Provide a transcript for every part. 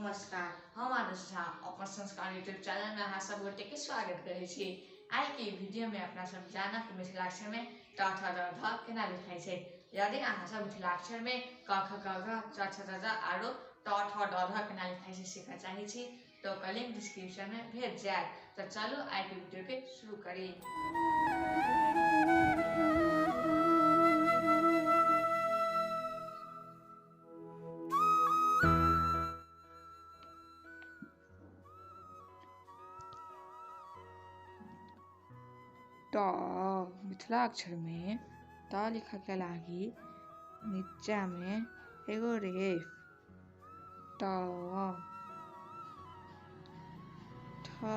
नमस्कार, हम आदर्श झा अपन संस्कार यूट्यूब चैनल में अहाँ सब गोटे के स्वागत करै छी। आइ के वीडियो में अपना सब जानब कि मिथिलाक्षर में ट ठ ड ढ केना लिखाइ छै। यदि अहाँ सब मिथिलाक्षर में क ख ग घ च छ ज ज आरो ट ठ ड ढ केना लिखाइ छै सीखऽ चाहै छी तऽ ओकर लिंक डिस्क्रिप्शन में भेट जायत। तऽ चलू आइ के वीडियो के शुरू करी। ट मिथिलाक्षर में ट लिखऽ के लागी नीचा में एगो रेफ। ट ठ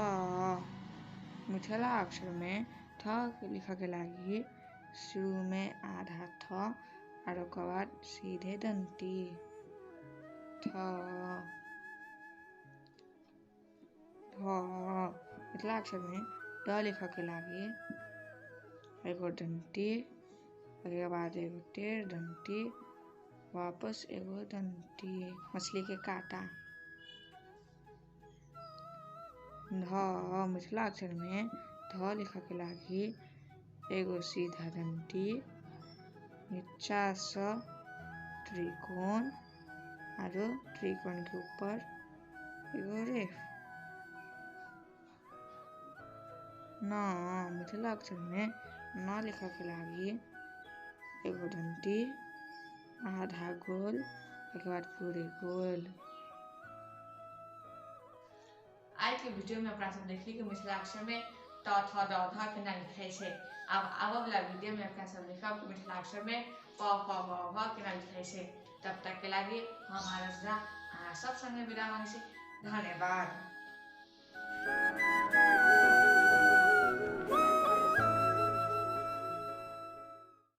मिथिलाक्षर में ठ लिखऽ के लागी शुरू में आधा थ और ओकर बाद सीधे डंटी। ठ ढ मिथिलाक्षर में ड लिखऽ के लागी एगो डंटी, ओकर बाद एगो टेढ़ डंटी, वापस एगो डंटी, मछली के कांटा। ध मिथिलाक्षर में ध लिखऽ के लागी एगो सीधा डंटी, नीचा से त्रिकोण आरो त्रिकोण के ऊपर एगो रेफ। न मिथिलाक्षर में न लिखऽ के लागी एगो डंटी, आधा गोल, ओकर बाद पूरे गोल। आइ के वीडियो में अपना सब देखली कि मिथिलाक्षर में ट ठ ड ढ केना लिखाइ छै। आब आबऽ वाला वीडियो में अपना सब देखब कि मिथिलाक्षर में प फ ब भ केना लिखाइ छै। तब तक के लागी हम आदर्श झा अहाँ सब संगे विदा मांगै छी। धन्यवाद।